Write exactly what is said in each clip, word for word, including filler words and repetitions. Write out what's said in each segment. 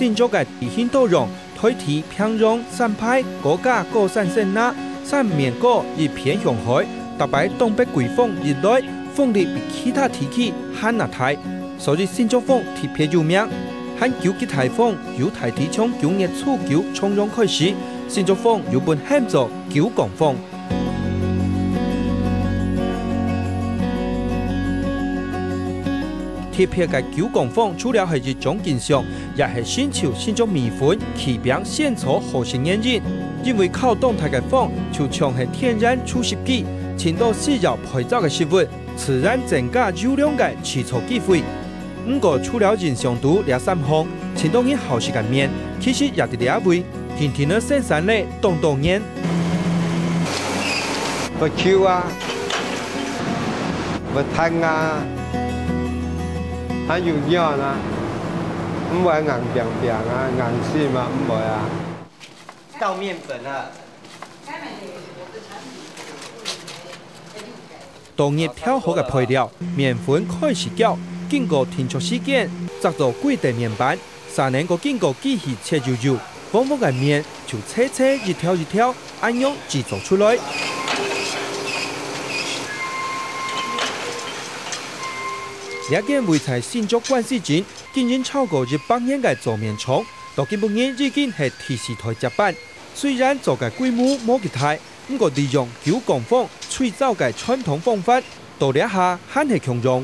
新竹个地形多樣，台地平洋、山排、高架高山線那，山面高又偏向海，逐擺東北季風一來，風力比其他地區還較大，所以新竹風特別有名。還九級颱風又大致從九月初九重陽開始，新竹風又分喊做九降風。 特別个九降風，除了係一種景象，也係新竹新竹米粉、柿餅、仙草好食原因。因為靠當大个風，就像係天然除濕機，盡多需要配燥个食物，自然增加優良个出燥機會。毋過，除了印象肚這三項，盡多人好食个麵，其實也在這位。 近年个生產了當多年。會Q啊，會彈啊，還有軟啊，毋會硬拚拚啊，硬心啊，毋會啊。倒麵粉啊。 當日調好个配料，麵粉開始攪，經過定著時間，紮做規垤麵粄，續等過經過機器切幼幼，黃黃个麵就切切一條一條，恁樣製作出來。這間位在新竹關西鎮，經營超過一百年个做麵廠，到今晡日已經係第四代接班。雖然做个規模無幾大， 毋過利用九降風炊燥个傳統方法，到這下還係共樣。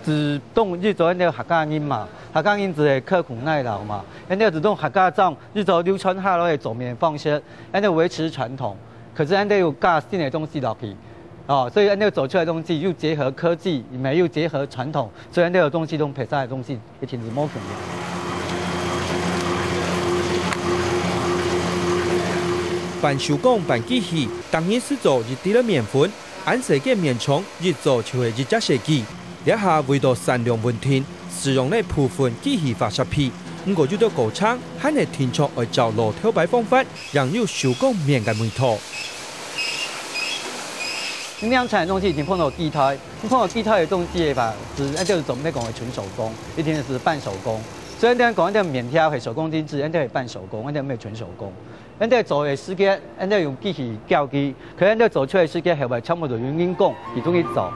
自當日早𫣆兜客家人嘛，客家人就係刻苦耐勞嘛，𫣆兜就當客家庄日早流傳下來个做麵方式，𫣆兜維持傳統。 可是𫣆兜又加新个東西落去，哦，所以𫣆兜做出來个東西又結合科技，也又結合傳統，所以𫣆兜个東西同別儕个東西一定係無共樣。半手工半機器，逐日就做一垤个麵粉，恁細間麵廠一做就係一隻世紀。 這下為著產量穩定，使用了部分機器化設備，毋過有兜過程還係定著愛照老頭擺方法，正有手工麵个味道。你量產个東西已經放到機台，你放到機台个東西个話，係，𫣆兜做毋得講係純手工，一定係半手工。所以𫣆兜講，𫣆兜麵條係手工精緻，𫣆兜係半手工，𫣆兜毋係純手工。 𫣆兜做个時間，𫣆兜用機器攪佢，佢𫣆兜做出來个時間，後尾全部都用人工，佢同佢做。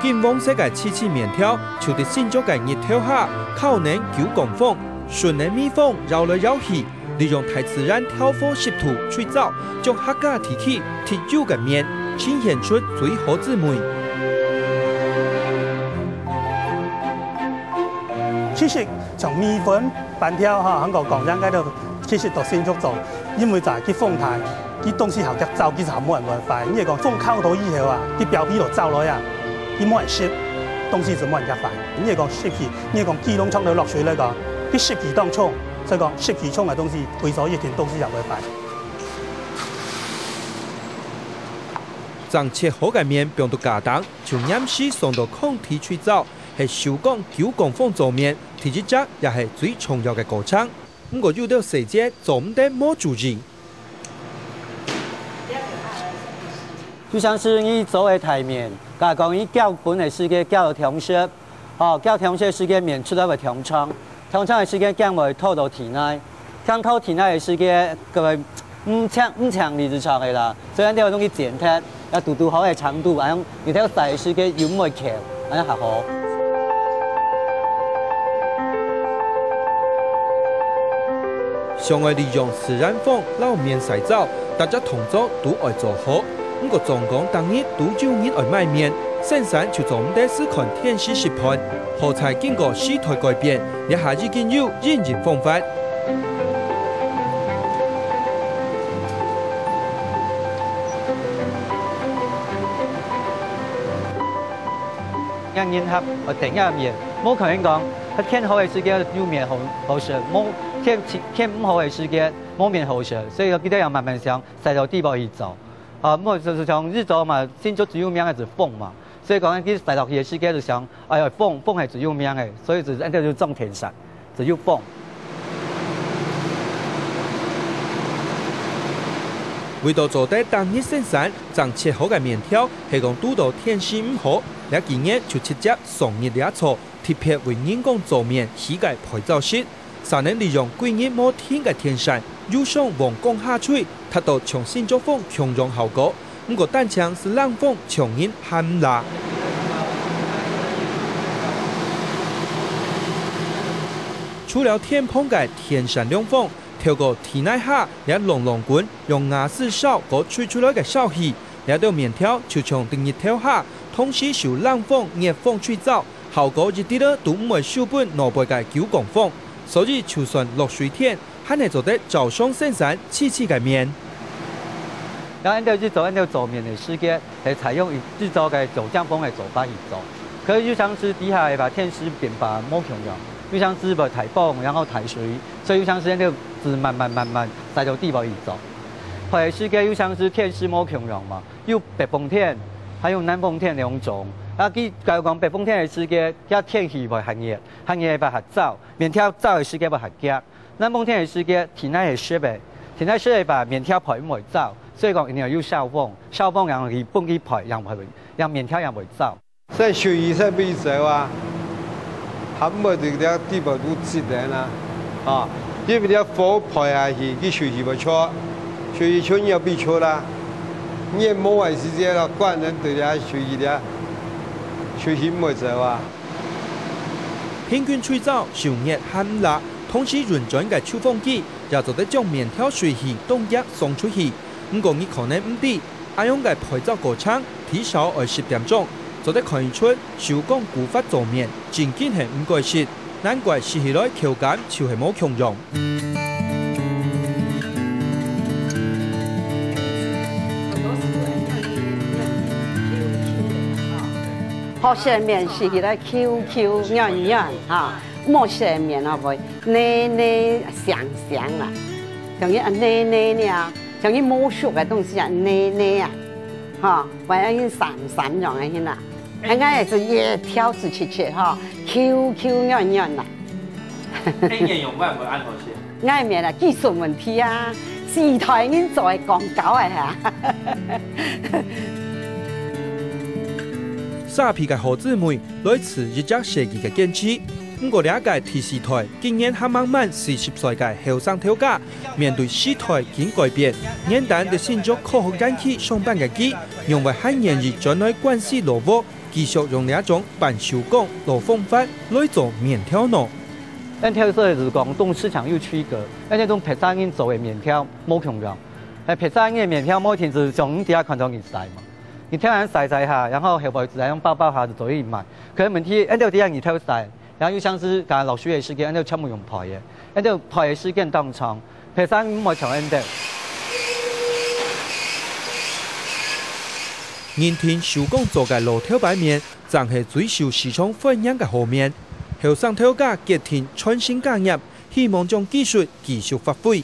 金黃色个七七麵條，就在新竹个日頭下，靠等九降風，順等微風搖來搖去， 利用大自然調和濕度、炊燥，將客家地區特有个麵呈現出最好滋味。其實像米粉、粄條哈，還過講應該都其實都新竹做，因為在佢風大，佢東西好較燥，佢就無恁會壞。你係講風剾到以後啊，佢表皮都燥落啊，佢無恁濕，東西就無恁壞。你係講濕氣，你係講基隆長頭落水來講，佢濕氣當重。 所以講，濕氣重个東西，歸所一定東西也會壞。正切好个麵放到架頂，就黏時送到空氣炊燥，係手工九降風做麵，第一隻也係最重要个過程。毋過有兜細節做毋得無注意。就像係你做个大麵，假講你攪粉个時間攪到當濕， 哦，攪當濕个時間麵出來會當長，當長个時間驚會溼到地泥，驚溼地泥个時間，佢會毋淨，毋淨理直腸个啦，所以𫣆兜愛用去剪忒，愛堵堵好个長度，恁樣日頭曬个時間又毋會抾，恁樣較好。想愛利用自然風摎麵曬燥，逐隻動作都愛做好。 毋過，總講逐日都有人愛買麵，先生就做毋得只看電視食飯。好在經過時代改變，這下已經有營運方法。讓人客愛訂這麵，無可能講，佢天好个時間有麵好，好食，無天，天毋好个時間無麵好食，所以佢兜愛慢慢想， 曬到地方去做。啊，毋過就係像日照嘛，新竹最有名个就係風嘛，所以講佢曬落去个時間就想，哎呀，風，風係最有名个，所以就恁樣就種田產，就有風。為著做得逐日生產，正切好个麵條係講堵著天時毋好，這幾日就直接上日這座特別為人工做麵起个焙燥室，煞能利用幾日無停个電扇，又上往降下吹，達到像新竹風共樣效果。毋過單淨係冷風，像人還毋罅。除了天棚个電扇涼風，透過地泥下這朗朗滾， 用瓦斯燒過吹出來个燒氣，這兜麵條就像在日頭下，同時受冷風、熱風吹燥，效果一滴仔都毋會輸分外背个九降風。所以就算落水天，還係做得照常生產自家个麵。然後𠊎兜去做，𠊎兜做麵个時節，係採用一直做个九降風个做法去做。可是有常時底下个話，天時變化無共樣，有常時會大風，然後大水，所以有常時𠊎兜係慢慢慢慢，在到底部去做。 焙个時節有常時天時無共樣嘛，有北風天，還有南風天兩種。啊，佢假如講北風天个時節，該天氣會較熱，較熱个話較燥，麵條燥个時節會較遽。南風天个時節，天氣係濕个，天氣濕个話，麵條焙毋會燥，所以講一定愛有燒風，燒風然後去分佢焙，正會，正麵條正會燥。 所以水氣先會走啊，還毋會在這地方都積等啊，啊，因為這火焙下去，佢水氣會出，水氣出你愛會出啊，你無个時節咯，關人對這水氣這，水氣毋會走啊。平均吹燥受熱還毋罅，同時運轉个抽風機，也做得將麵條水氣當遽送出去。毋過你可能毋知， 恁樣个焙燥過程，至少愛十點鐘，做得看得出手工古法做麵，正經係毋該食，難怪食起來口感就係無共樣。好食个麵食起來Q Q軟軟哈，無食个麵啊會泥泥腥腥啦，像該泥泥呢。 像佢無熟个東西啊，泥泥啊，吼，還有佢散散樣个形啊，恁樣係一條直直直吼，Q Q軟軟啊。恁樣用法會恁好食？𠊎面啊，技術問題啊，時代人做个廣告个哈。沙皮个好姊妹，來自一隻世紀个堅持。毋過這個第四代，今年還吂滿四十歲个後生頭家， 面對時代緊改變，原旦在新竹科學園區上班个佢，仰會還願意轉來關西老屋，繼續用這種半手工老方法來做麵條呢？𠊎頭先係講，同市場有區隔，𠊎兜同別儕人做个麵條無共樣。誒，別儕人个麵條無一定係像你這下看到佢曬嘛，佢天然曬曬下，然後後背自然用包包下就做得賣。可是問題，𠊎兜這下日頭曬， 然後又像係講落水个時間，𠊎兜全部用焙个，𠊎兜焙个時間當長，別儕毋會像𠊎兜。認定手工做个老頭牌麵，正係最受市場歡迎个好麵。後生頭家決定傳承家業，希望將技術繼續發揮。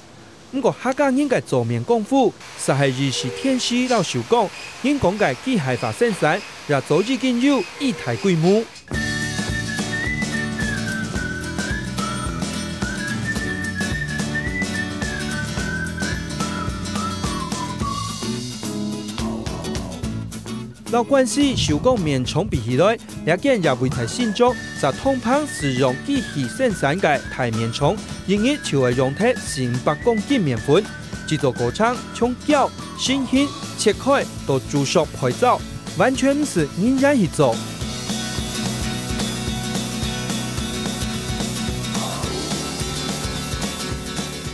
毋過客家人个做麵功夫，煞係一時天時摎手工，人工个機械化生產，也早已經有一大規模。摎關西手工麵廠比起來， 這間也位在新竹，煞通常使用機器生產个大麵廠，一日就會用忒四五百公斤麵粉。製作過程從攪、成型、切開到煮熟焙燥，完全毋使人員去做。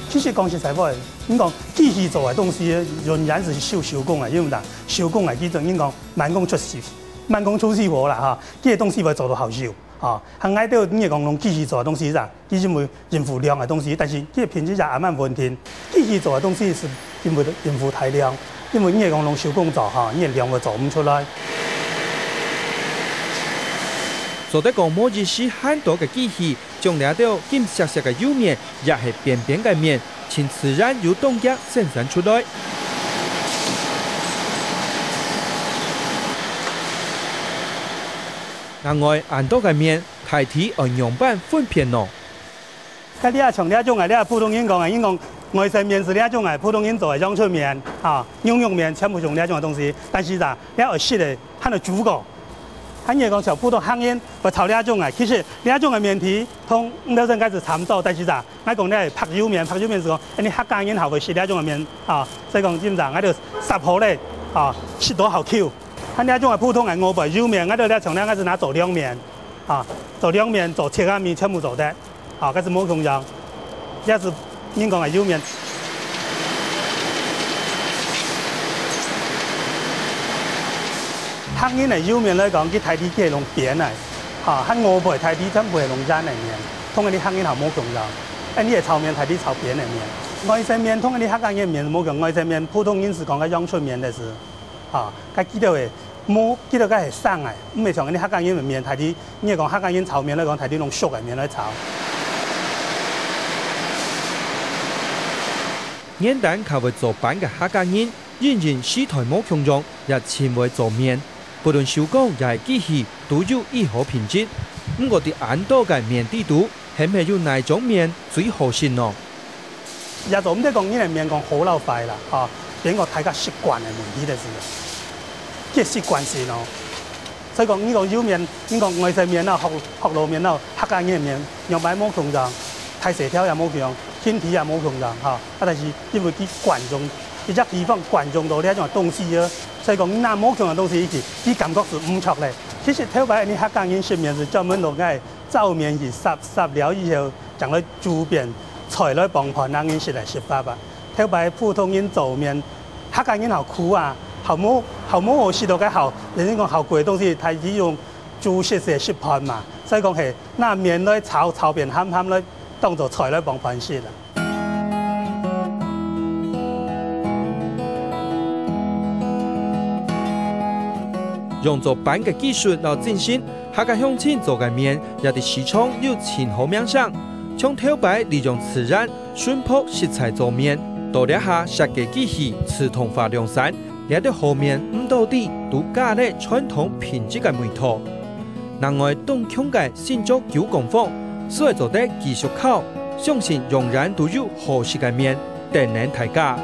其實講實在話，你講機器做个東西，仍然係手手工个，因為啦，手工个，其實你講慢工出細，慢工出細活啦哈，這個東西會做到好手。 吼，像𠊎兜你講用機器做个東西啦，佢因為應付量个東西，但是佢个品質也還蠻穩定。機器做个東西係因為應付大量，因為你講用手工做吼，你个量會做毋出來。做得講無一時閒多个機器，將這兜金閃閃个幼麵，也係扁扁个麵， 盡自然又當遽生產出來。另外，恁多个麵，大體愛仰般分辨呢？該這像這種啊，這普通人講啊，人講外省麵係這種个普通人做个陽春麵，啊，牛肉麵全部用這種个東西，但是啊，這愛食个還愛煮過。恁樣講像普通客人愛炒這種个，其實這種个麵皮同五斗身該係差毋多，但是啊，𠊎講這白油麵，白油麵係講，恁樣客家人較會食這種个麵，啊，所以講基本上𠊎就煠好咧，啊，食到好Q。恁這種个普通个外背油麵，𠊎就這像這𠊎係拿做涼麵，啊，做涼麵、做切仔麵全部做得。 啊，該係無共樣，這係人講个油麵。客人个油麵來講，佢大體佢係用扁个，啊，還外背大體全部係用圓个麵，同𠊎等客人較無共樣。恁樣个炒麵大體炒扁个麵，外省麵同𠊎等客家人麵無共，外省麵普通人係講个陽春麵个係。 啊，該佢兜个無，佢兜个係生个，毋係像𠊎等客家人个麵，大體，你講客家人炒麵來講，大體用熟个麵來炒。原旦較會做粄个客家人，因應時代無共樣，也盡會做麵。不論手工也係機器，都有一好品質。毋過在恁多个麵底肚， 係毋係有哪種麵最好食呢？也做毋得講人个麵講好摎壞啦，吼，變講大家習慣个問題就是，佢習慣性咯。所以講，你講油麵，你講外省麵啦，學，學老麵啦，客家人个麵，樣般無共樣，大細條也無共樣，形體也無共樣，吼。啊，但是因為佢慣用，一隻地方慣用到這種東西啊，所以講，你拿無共樣東西一起，佢感覺係毋著咧。其實頭擺你客家人食麵係專門落个 燥麵去煠，煠了以後，正來煮變菜來傍飯，恁樣食个食法啊。頭擺普通人做麵，客家人較苦啊，較無，較無好食到个好，人家講較貴个東西，大體用煮食个食法嘛。所以講係拿麵來炒，炒變鹹鹹來當做菜來傍飯食啦。 用做粄个技術摎精神，客家鄉親做个麵也在市場有盡好名聲。像頭擺利用自然、純樸食材做麵，到這下設計機器自動化量產，這兜好麵毋到底都加了傳統品質个味道。另外，當強个新竹九工坊，所以做得繼續烤，相信永遠都有好食个麵等等大家。